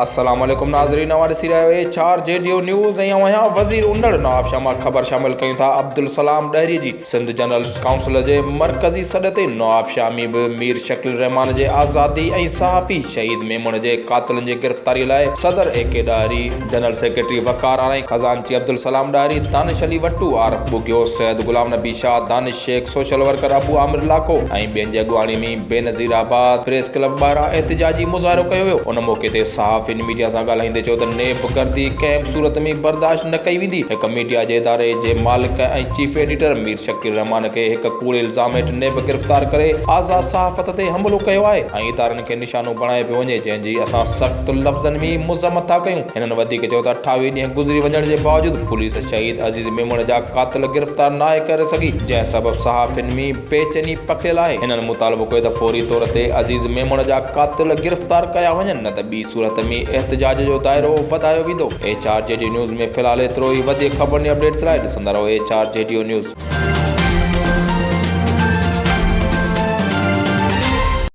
السلام عليڪم ناظرين اوهان ڏسي رهيا آهيو H R G D news ۽ آئون آهيان وزير انڙ نوابشاهه مان خبر شامل ڪيون ٿا عبدالسلام ڏهري جي سنڌ جنرلسٽ ڪائونسل جي مرڪزي سڏ تي نوابشاهه ۾ به مير شڪيل الرحمان جي آزادي ۽ صحافي شهيد ميمڻ جي قاتلن جي گرفتاري لاء صدر A K Dahri, general secretary Waqar Arain, خزانچي عبدالسلام ڏاهري، دانش علي وٽو، عارف ٻگهيو، سيد غلام نبي شاهه، دانش شيخ، سوشل ورڪر ابو عامر لاکو ۽ ٻين جي اڳواڻي ۾ بينظير آباد پريس ڪلب ٻاهران احتجاجي مظاهرو ڪيو ويو. ان موقعي تي صحافين ميڊيا سان ڳالهائيندي چيو ته نيب گردي ڪنهن به صورت ۾ برداشت نه ڪئي ويندي، هڪ ميڊيا جي اداري جي مالڪ ۽ چيف ايڊيٽر مير شڪيل الرحمان کي هڪ ڪوڙي الزام هيٺ نيب گرفتار ڪري آزاد صحافت تي حملو ڪيو آهي ۽ ادارن کي نشانو بڻايو پيو وڃي جنهن جي اسان سخت لفظن ۾ مذمت ٿا ڪيون. هنن وڌيڪ چيو ته 28 ڏينهن گذري وڃڻ جي باوجود پوليس شهيد عزيز ميمڻ جا قاتل گرفتار ناهي ڪري سگهي جنهن سبب صحافين ۾ بيچيني پکڙيل آهي. هنن مطالبو ڪيو ته فوري طور تي عزيز ميمڻ جا قاتل گرفتار ڪيا وڃن نه ته ٻي صورت ۾ احتجاج جو دائرو وڌايو ويندو. H R G D news ۾ في الحال ايترو ئي وڌيڪ خبرن ۽ اپڊيٽس لاء ڏسندا رهو H R G D news.